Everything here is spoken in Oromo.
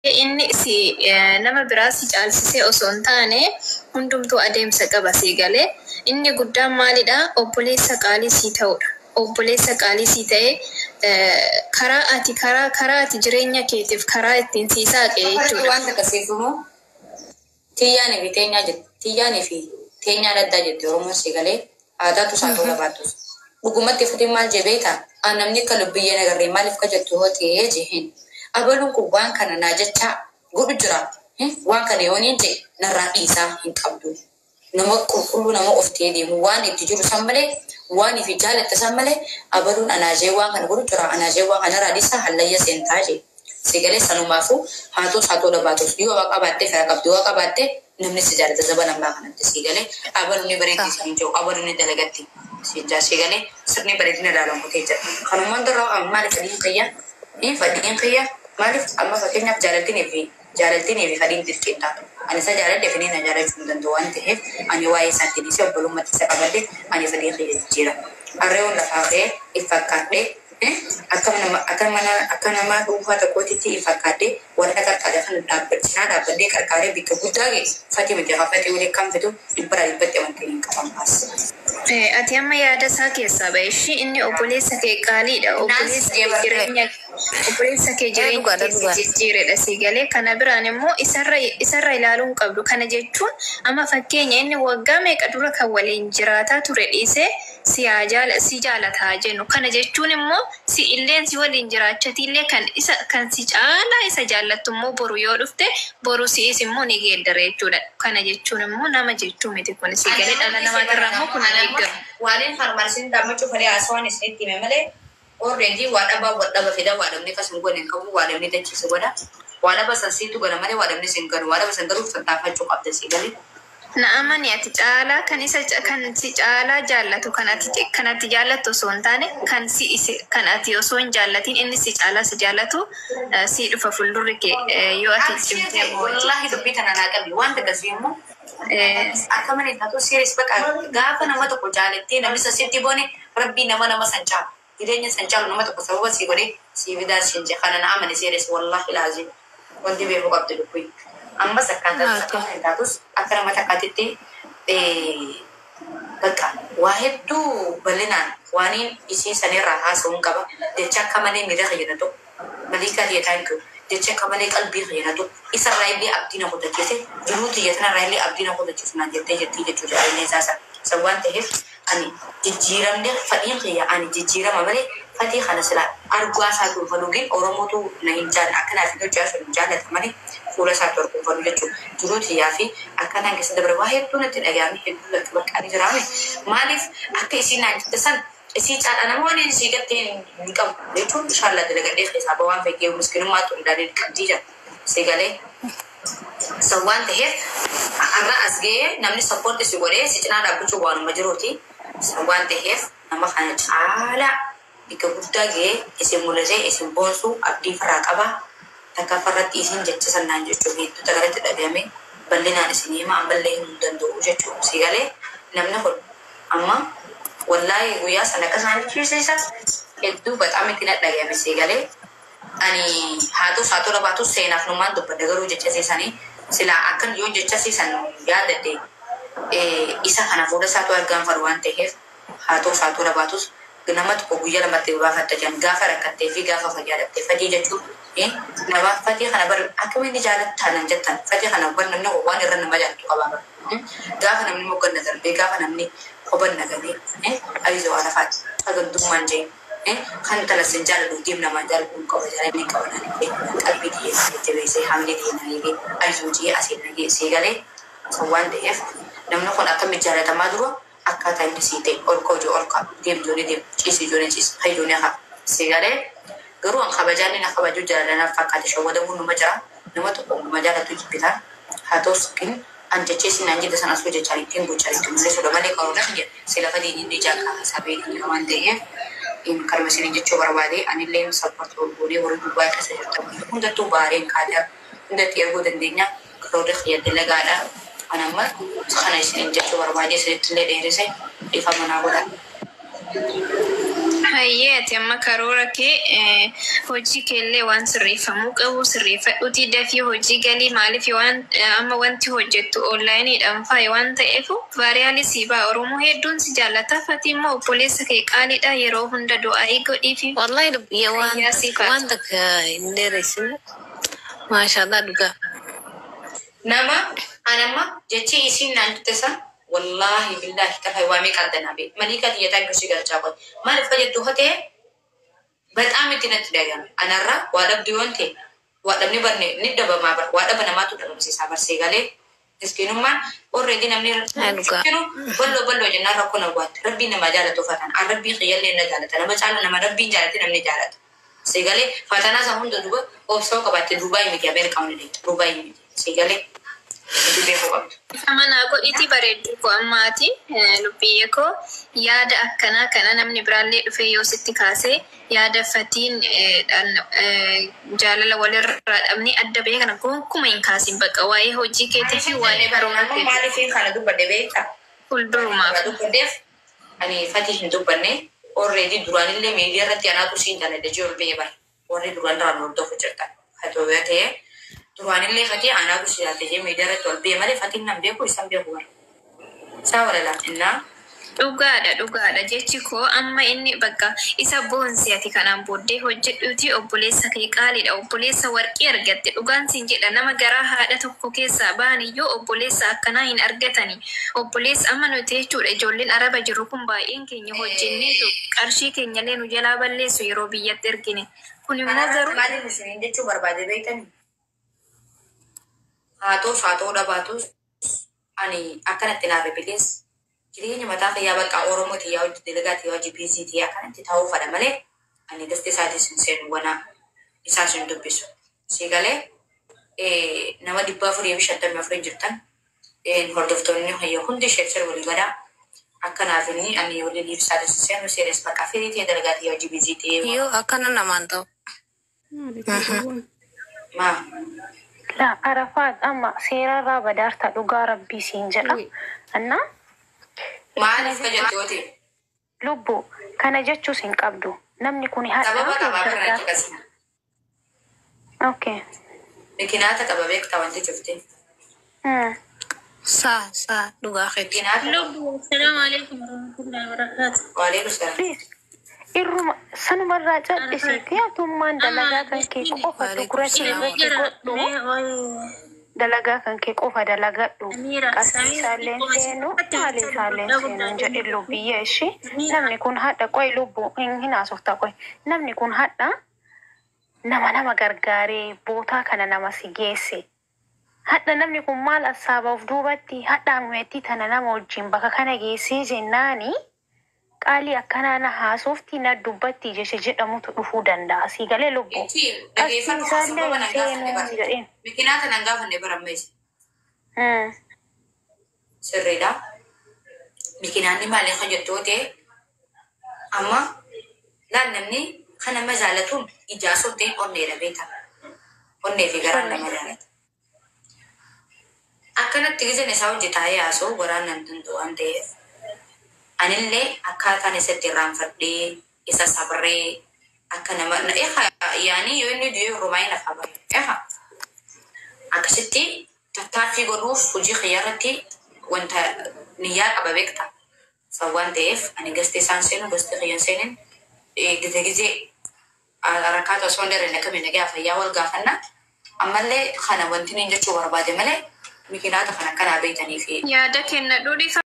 Inni si nama biraa si caalsisee osoo hin taane, hundumtuu adeemsa qaba, sii galee. Inni guddaan maalidha? Obboleessa qaalii sii ta'uudha. Obboleessa qaalii sii ta'ee, karaa ati karaa ati jireenya keetiif karaa ittiin sii saaqe jechuudha. Waan takka siif himu, tiyyaanii fi teenyaa jetti. Tiyyaanii fi teenyaan addaa jetti Oromoon, si galee, aadaatu isaa ta'uu baattus. Dhugumatti futiin maal jee beektaa? An namni akka lubbiyyeen agarree maaliif ka jettu hoo ta'ee jeheen. Abaluun kun waan kana naa jechaa godhu jira. Waan kana yoo niin jee narraa dhiisaa hin qabdu. Nama qulqulluu, nama of ta'ee deemu, waan itti jiru san malee, waan ifi jaalatte san malee, abaluun anaa jee waan kana godhu jira. Anaa jee waan kana narraa dhiisaa hallayya seentaa jee. Si galee, sanumaafuu haatos haa ta'uu baatus, yoo waa qabaattee fira qabdu, yoo qabaatte namni si jaalata zaba namaa kanatti, si galee, abaluun ni bareeddii san jiru, abaluun ni dalagatti si jaa, si galee, sirni bareedina ilaalamu kutee jira. Kanumaan dura maaliif fadhiin kiyya fadhiin kiyya maaliif amma fakkeenyaaf jaalaltinii fi fadhiin dirqiin taatu. Ani isa jaaladhe, fedhiin na jaalachuu hin danda'u waan ta'eef, ani waa'ee isaatti dhiisee obbolummaatti isa qabadhe, ani fadhiin kiyya jijjiira. Harreewwan lafaa ka'ee if fakkaadhee, akka nama dhuunfaa tokkootitti if fakkaadhee, warra qarqara kana dhaabbachaa dhaabbadhee qarqaree bikka guddaa ga'e fatii miti fatii walii kan fidu 100% amantii hin qaban baas. Ati amma yaada isaa keessaa ba'e ishii, inni obboleessa kee qaaliidha. Obboleessa kee jireenya, obboleessa kee jireenya Dhugaadha, keessa dhugaadha. jijjiiredha, sii galee. Kana biraan immoo isarra ilaaluu hin qabdu. Kana jechuun amma fakkeenya inni waggaa meeqa dura kan waliin jiraataa ture dhiisee si haa jaala si jaalataa jennu. Kana jechuun immoo si illeen si waliin jiraachatillee kan isa kan si caalaa isa jaallattu immoo boru yoo dhufte, boru si'is immoo ni geeddara jechuudha. Kana jechuun immoo nama jechuu miti kun, si galee, dhala namaatirraa immoo kun hin eeggamu. Waaliin harmarsin dhaammachuu fedhee haasawaan isinitti hime malee, already waa dhabaa, waa dhaba fida, waa dhabni akkasuma godhe hin qabu, waa dhabni dachiisa godha. Waa dhaba san siitu gala malee waa dhabni sin galu, waa dhaba san galuuf tattaafachuu qabda, si galee. Na amani, ati caalaa kan isa kan si caalaa jaallatu, kan ati jaallattu osoo hin taane, kan si isi kan ati osoo hin jaallatin inni si caalaa si jaallatu si dhufa fuuldurri kee, yoo ati cimtee ammoo Wallaahi dubbii tana naa qabi waan akkasii immoo akka malee taatu serious baqa. Gaafa nama tokko jaalattee namni isa sitti boone, rabbii nama nama san caalu, jireenya san caalu nama tokko sababa sii godhee sii fidaa siin jee. Kana na amane serious, wallaahi laazim wanti beekuu qabdu dubbii ammas akkaataa akka malee taatus akka nama takkaatitti bakka waa hedduu bal'inaan waaniin isii sanirraa haasa'uun qaba. Jecha akka malee miira fayyadatu maliikaa ta'e, thank you, jecha akka malee qalbii fayyadatu isarraa illee abdii na kutachiise, jiruu tiyya sanarraa illee abdii na kutachiisu naan jettee jettii jechuudha jaalallee isaa san. San waan ta'eef ani jijjiiramne fadhiin kiyya ani jijjiirama malee fadhii kana sila arguu isaa tuunfaluu Oromootu na hin jaalladha akkanaaf hin hojjaa sun hin jaallata malee fuula isaa torkuunfaluu jechuudha. Jiruu tiyyaa fi akkanaan keessa dabre waa hedduu natti dhaga'ame, hedduu natti bakka ani jiraame maaliif akka isiin naan jette san isii caalaa nama waan isii gattee hin qabu jechuun inshallah dalagadhee keessaa ba'aan fakkee miskinummaatu hundaalee qabdii jira. Si galee, san waan ta'eef har'a as ga'ee namni support si godhee si cinaa dhaabbachuu waanuma jiruuti. San waan ta'eef nama kana caalaa bikka guddaa ga'ee isin mul'isee isin boonsuu abdii farraa qaba. Takka farratti isin jecha sannaan jechuun hedduu tagalatti dhagahame bal'inaan isin hima ammallee hin danda'u jechuudha. Si galee, namni kun amma wallaahi guyyaa sana akka isaan jechiisa hedduu baxaam itti dhagahame, si galee. Ani haa ta'u dhabaatu seenaaf numaan dubbadha, garuu jecha seesanii silaa akkan yoo jecha seesan yaadadhe isa kana fuula isaatu argaan fadhu waan ta'eef, haa ta'u dhabaatus nama tokko guyyaa lamatti baafatta jedhan gaafa rakkattee fi gaafa fayyaa dhabde fadii jechuun nama fadii kana bar akkamitti jaalattaa nan jettan. Fadii kana bar namni waan irra nama jaalatu qabaa bar gaafa namni mogganna darbee, gaafa namni qobanna galee ayizoo alafaati sagandummaan jee kan tala sin jaaladhu deem namaan jaaladhu hin qaba jaalalli qaba naan illee qalbii xiyyeeffate jajjabeessee haamilee xiyyeeffate ayizoo jee asiin nageessee galee. San waan ta'eef namni kun akkamitti jaalatamaa dura akkaataa inni sii ta'e ol ka'u ol ka'a, deem joonii deem, ciisi joonii ciisi, hay joonii haa, si galee. Garuu an kabajaan inni kabajuu jaalalanaaf fakkaate shawwadamuun numa jira, nama tokko numa jaalatu jibbitaa haa ta'us kin an jechee sin an jedhe sana asuu jechaan ittiin gochaan ittiin mul'isuudha malee karoora kiyya si lafa diinni ijaa qaama isaa beekan waan ta'eef kanuma isin jechuu barbaade. Anillee support goonee warri dubbaa keessa jirtan hundattuu baareen kaadaa hundatti erguu dandeenya, karoora kiyya dalagaadha. An amma kana isin jechuu barbaade, isinitti illee dheerise, ifa manaa godha. Hayyee ati amma karoora kee hojii keellee waan sirreeffamuu qabu sirreeffadhuutii dafii hojii galii maaliif waan amma wanti hojjettu onlaayiniidhaan faayi waan ta'eef vaariyaalii si ba'a Oromoo hedduun si jaallata Fatii immoo obboleessa kee qaaliidha yeroo hunda du'aayii godhiifi Wallahi dubbiya waan fayyaa siif haa waan takka hin dheeressine. Maashaallah dhugaa. Nama anamma jechi isiin naan jette san wallaahi billaahi tallahi waa meeqa adda naa beeku. Malii tiyya taankii si galchaa qote. Maaliif ka jettu hotee በጣም itti natti dhagahame. Anarraa waa dhabdu yoon ta'e waa dhabni barne ni dhabamaa bar waa dhaba namaatu dhabamsiisaa barsee galee miskiinummaan already namni Haa dhugaa. kinu balloo balloo jennaan rakkoo na waatti rabbiin nama jaalatu fatan an rabbiin kiyyallee na jaalata nama caalu nama rabbiin jaalate namni jaalata. Seegalee fatanaa isaa hunda duuba obsoo qabaatte Dubaay miti Ameerikaa hunda deemte Dubaay miti seegalee nuti beekuu qabdu. Mana godhiti bareeddu koo ammaati lubbiyye koo yaada akkanaa kana namni biraallee dhufee yoo sitti kaasee yaada fatiin jaalala walirraa dhabnee adda bahee kana gonkumaa hin kaasin bakka waa'ee hojii keetii fi waa'ee barumsa keetii Maaliif kana dubbadde beektaa? fuuldurumaaf. Dubbaddeef ani fatii hin dubbanne already duraanillee miidiyaa irratti anaatu siin jaaladhe jiru bee bara warri duraan duraan hordofu jirtan haa ta'u yoo ta'e duraanillee fatii anaatu si jaaladhe jee miidiyaa irratti ol bee malee fatiin nan beeku isaan beeku bara. Isaa walala innaa Dhugaadha dhugaadha jechi koo amma inni bakka isa boonsi ati kanaan booddee hojjedhuuti obboleessa kee qaaliidha obboleessa warqii argatte dhugaan siin jedha nama garaa haadha tokko keessaa ba'an iyyuu obboleessa akkanaa hin argatani obboleessa amma nuti jechuudha ijoolleen araba jiru kun baay'een keenya hojjenneetu qarshii keenyallee nu jalaa balleessu yeroo biyyatti ergine kun immoo Kanarratti garuu maaliif isiniin jechuu barbaade beektanii? Haa ta'us haa ta'uu dhabaatus ani akkanatti naa ribilees jireenya mataa kiyyaa bakka Oromoo tiyyaa hojii dalagaa tiyyaa hojii biizii tiyyaa akkanatti taa'uu fadha malee ani gasti isaatis hin seenu wana isaas hin dubbisu. Si galee nama 454 jirtan hordoftoonni kiyya hundi sheeksir walii gadaa akkanaaf inni ani walii ibsaatis hin seenu seenes bakka firii tiyya dalagaa tiyyaa hojii biizii tiyyaa Yoo akkana namaan ta'u. maa. La Arafaat amma seerarraa badaarta dhugaa rabbii siin jedha. Anna Maaliif ka jettu yoo ta'e? lubbu kana jechuus hin qabdu. Namni kun Sababa hadhaa qabaa kana gargaara. caqasna. Okay. Mikinaata qaba beektaa wanti cufte. Saa saa dhugaa keeti. Mikinaata qaba. Lubbu, assalamu alaikum warahmatullahi wabarakatuh. Waalaikum salaam. Please. Irruma sanumarraa cal'isiiti atummaan Amma dalagaa kan kee miskiini qofa Waalaikum tukurati salaam. irratti jira godhu mee ol dalagaa kan kee qofa dalagadhu Amira qarshii Samira isaalleen xiqqoo seenu asirratti maali wanta isaalleen gurguddaa seenu guddaa hin jedhin jennu lubbiyya ishii Amira namni kun hadha qoy lubbu hin haasofta qoy namni kun hadha nama nama gargaaree bootaa kana nama si geesse hadha namni kun maal assaaba of duubatti hadha amumeetti tana nama wajjin bakka kana geessee jennaani qaalii akkanaa na haasofti na dubbatti jecha jedhamutu dhufuu danda'a sii galee lubbu Itti qarshii dhageeffadhu haa isaallee sababa hin nan gaafanne seenuu bara. jedhin. Mikinaata nan gaafanne bara ammas. Sirriidha. Mikinaanni maaliif ka jettu yoo ta'e amma laal namni kan nama jaalatuun ijaa osoo hin ta'in onneedha beektaa. Onnee fi garaan nama jaalata. Akkanatti gizeen isaa hojii taa'ee haasa'u garaan nan danda'u waan ta'eef anillee akkaataan isatti irraanfadhee isa sabree akka nama eha yaanii yoo inni du'e romaa'in afaa bara eha akkasitti tattaaffii godhuuf hojii kiyya irratti wanta niyyaa qaba beekta. San waan ta'eef ani gastee isaan seenu gastee kiyyan seenin gize gize rakkaata osoo hin dheerenne akkamiin nagaa fayyaa wal gaafanna. Ammallee kana wanti niin jechuu barbaade malee mikinaata kana akkanaa beektanii fi yaada kennadhu dhifa.